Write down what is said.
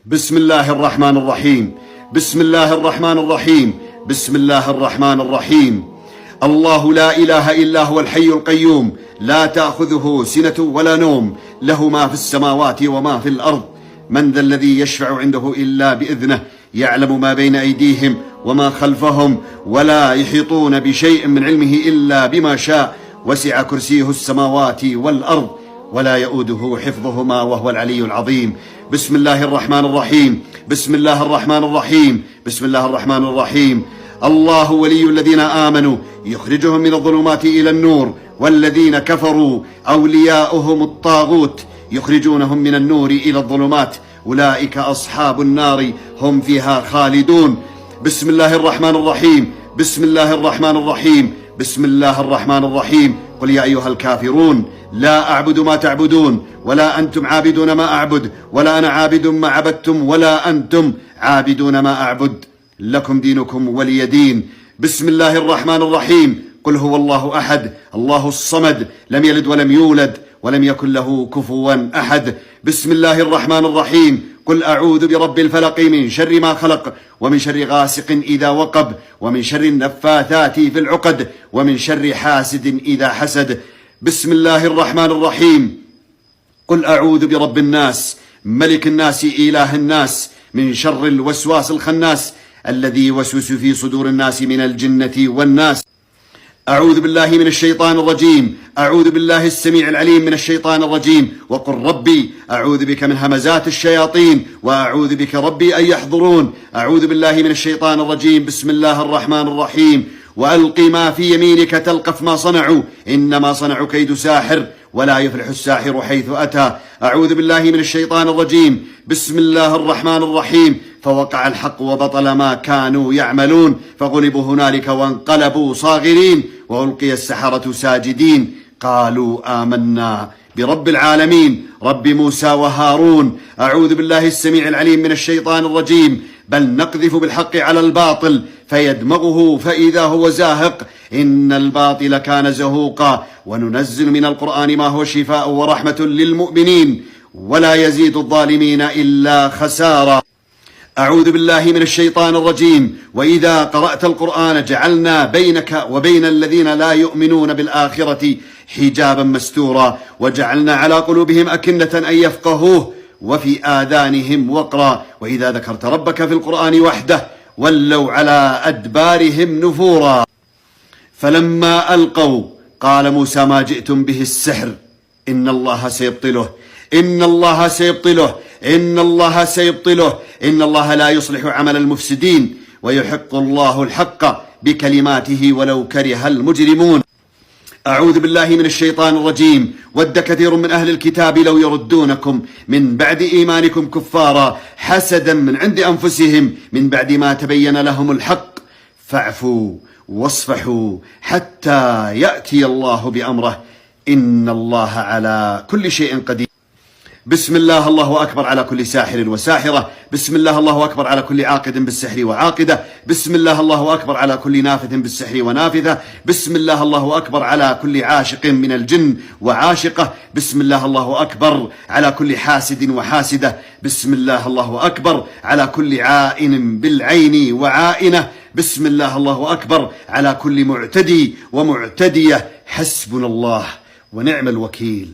بسم الله الرحمن الرحيم. بسم الله الرحمن الرحيم. بسم الله الرحمن الرحيم. الله لا إله إلا هو الحي القيوم، لا تأخذه سنة ولا نوم، له ما في السماوات وما في الأرض، من ذا الذي يشفع عنده إلا بإذنه، يعلم ما بين أيديهم وما خلفهم، ولا يحيطون بشيء من علمه إلا بما شاء، وسع كرسيه السماوات والأرض، ولا يؤوده حفظهما وهو العلي العظيم. بسم الله الرحمن الرحيم. بسم الله الرحمن الرحيم. بسم الله الرحمن الرحيم. الله ولي الذين آمنوا يخرجهم من الظلمات إلى النور، والذين كفروا أولياؤهم الطاغوت يخرجونهم من النور إلى الظلمات، أولئك أصحاب النار هم فيها خالدون. بسم الله الرحمن الرحيم. بسم الله الرحمن الرحيم. بسم الله الرحمن الرحيم. قل يا أيها الكافرون لا أعبد ما تعبدون، ولا أنتم عابدون ما أعبد، ولا أنا عابد ما عبدتم، ولا أنتم عابدون ما أعبد، لكم دينكم ولي دين. بسم الله الرحمن الرحيم. قل هو الله أحد، الله الصمد، لم يلد ولم يولد ولم يكن له كفوا أحد. بسم الله الرحمن الرحيم. قل أعوذ برب الفلق من شر ما خلق، ومن شر غاسق إذا وقب، ومن شر النفاثات في العقد، ومن شر حاسد إذا حسد. بسم الله الرحمن الرحيم. قل أعوذ برب الناس، ملك الناس، إله الناس، من شر الوسواس الخناس الذي يوسوس في صدور الناس من الجنة والناس. أعوذ بالله من الشيطان الرجيم. أعوذ بالله السميع العليم من الشيطان الرجيم. وقل ربي أعوذ بك من همزات الشياطين، وأعوذ بك ربي أن يحضرون. أعوذ بالله من الشيطان الرجيم. بسم الله الرحمن الرحيم. وألق ما في يمينك تلقف ما صنعوا، إنما صنعوا كيد ساحر، ولا يفلح الساحر حيث أتى. أعوذ بالله من الشيطان الرجيم. بسم الله الرحمن الرحيم. فوقع الحق وبطل ما كانوا يعملون، فغلبوا هنالك وانقلبوا صاغرين، وألقي السحرة ساجدين، قالوا آمنا برب العالمين، رب موسى وهارون. أعوذ بالله السميع العليم من الشيطان الرجيم. بل نقذف بالحق على الباطل فيدمغه فإذا هو زاهق، إن الباطل كان زهوقا. وننزل من القرآن ما هو شفاء ورحمة للمؤمنين، ولا يزيد الظالمين إلا خسارا. أعوذ بالله من الشيطان الرجيم. وإذا قرأت القرآن جعلنا بينك وبين الذين لا يؤمنون بالآخرة حجابا مستورا، وجعلنا على قلوبهم أكنة أن يفقهوه وفي آذانهم وقرا، وإذا ذكرت ربك في القرآن وحده ولوا على أدبارهم نفورا. فلما ألقوا قال موسى ما جئتم به السحر، إن الله سيبطله، إن الله سيبطله، إن الله سيبطله، إن الله لا يصلح عمل المفسدين، ويحق الله الحق بكلماته ولو كره المجرمون. أعوذ بالله من الشيطان الرجيم. ود كثير من أهل الكتاب لو يردونكم من بعد إيمانكم كفارا حسدا من عند أنفسهم من بعد ما تبين لهم الحق، فاعفوا واصفحوا حتى يأتي الله بأمره، إن الله على كل شيء قدير. بسم الله الله أكبر على كل ساحر وساحرة. بسم الله الله أكبر على كل عاقد بالسحر وعاقدة. بسم الله الله أكبر على كل نافذ بالسحر ونافذة. بسم الله الله أكبر على كل عاشق من الجن وعاشقة. بسم الله الله أكبر على كل حاسد وحاسدة. بسم الله الله أكبر على كل عائن بالعين وعائنة. بسم الله الله أكبر على كل معتدي ومعتدية. حسبنا الله ونعم الوكيل.